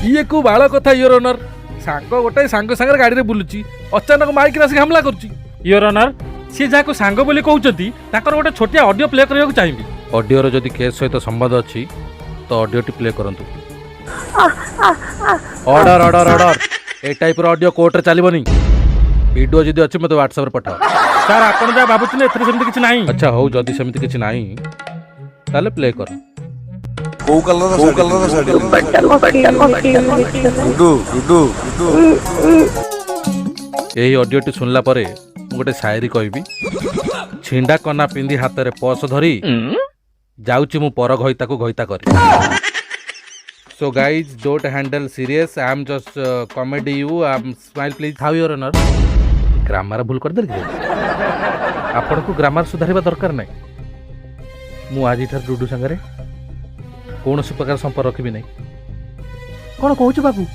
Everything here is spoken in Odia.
ଇଏ କୋଉ ବାଳ କଥା your honour? ସାଙ୍ଗ ଗୋଟେ ସାଙ୍ଗ ସାଙ୍ଗରେ ଗାଡ଼ିରେ ବୁଲୁଛି, ଅଚାନକ ମାଇକରେ ଆସିକି ହାମଲା କରୁଛି। Your honour, ସିଏ ଯାହାକୁ ସାଙ୍ଗ ବୋଲି କହୁଛନ୍ତି, ତାଙ୍କର ଗୋଟେ ଛୋଟିଆ ଅଡ଼ିଓ ପ୍ଲେ କରିବାକୁ ଚାହିଁବି। ଅଡ଼ିଓର ଯଦି କେସ୍ ସହିତ ସମ୍ବନ୍ଧ ଅଛି ତ ଅଡ଼ିଓଟି ପ୍ଲେ କରନ୍ତୁ। Order, order, order! ଏ ଟାଇପ୍ର ଅଡ଼ିଓ କୋର୍ଟରେ ଚାଲିବନି। ଭିଡ଼ିଓ ଯଦି ଅଛି, ମୋତେ ହ୍ୱାଟ୍ସଆପ୍ରେ ପଠାଅ। ସାର୍, ଆପଣ ଯାହା ଭାବୁଛନ୍ତି ଏଥିରେ ସେମିତି କିଛି ନାହିଁ। ଆଚ୍ଛା ହଉ, ଯଦି ସେମିତି କିଛି ନାହିଁ ତାହେଲେ ପ୍ଲେ କର। କୋଉ କଲର, କୋଉ କଲର ଶାଢୀ? ଡୁଡୁ, ଡୁଡୁ, ଡୁଡୁ। ଏହି ଅଡ଼ିଓଟି ଶୁଣିଲା ପରେ ମୁଁ ଗୋଟେ ସାୟରୀ କହିବି। ଛିଣ୍ଡା କନା ପିନ୍ଧି, ହାତରେ ପର୍ସ ଧରି, ଯାଉଛି ମୁଁ ପର ଘଇତାକୁ ଘଇତା କରି। So guys, don't handle serious. I am just comedy. You smile please. How, your honour? Grammar ଭୁଲ କରିଦେଲି କି? ଆପଣଙ୍କୁ ଗ୍ରାମାର ସୁଧାରିବା ଦରକାର ନାହିଁ। ମୁଁ ଆଜିଠାରୁ ଡୁଡୁ ସାଙ୍ଗରେ କୌଣସି ପ୍ରକାର ସମ୍ପର୍କ ରଖିବି ନାହିଁ। କ'ଣ କହୁଛୁ ବାବୁ?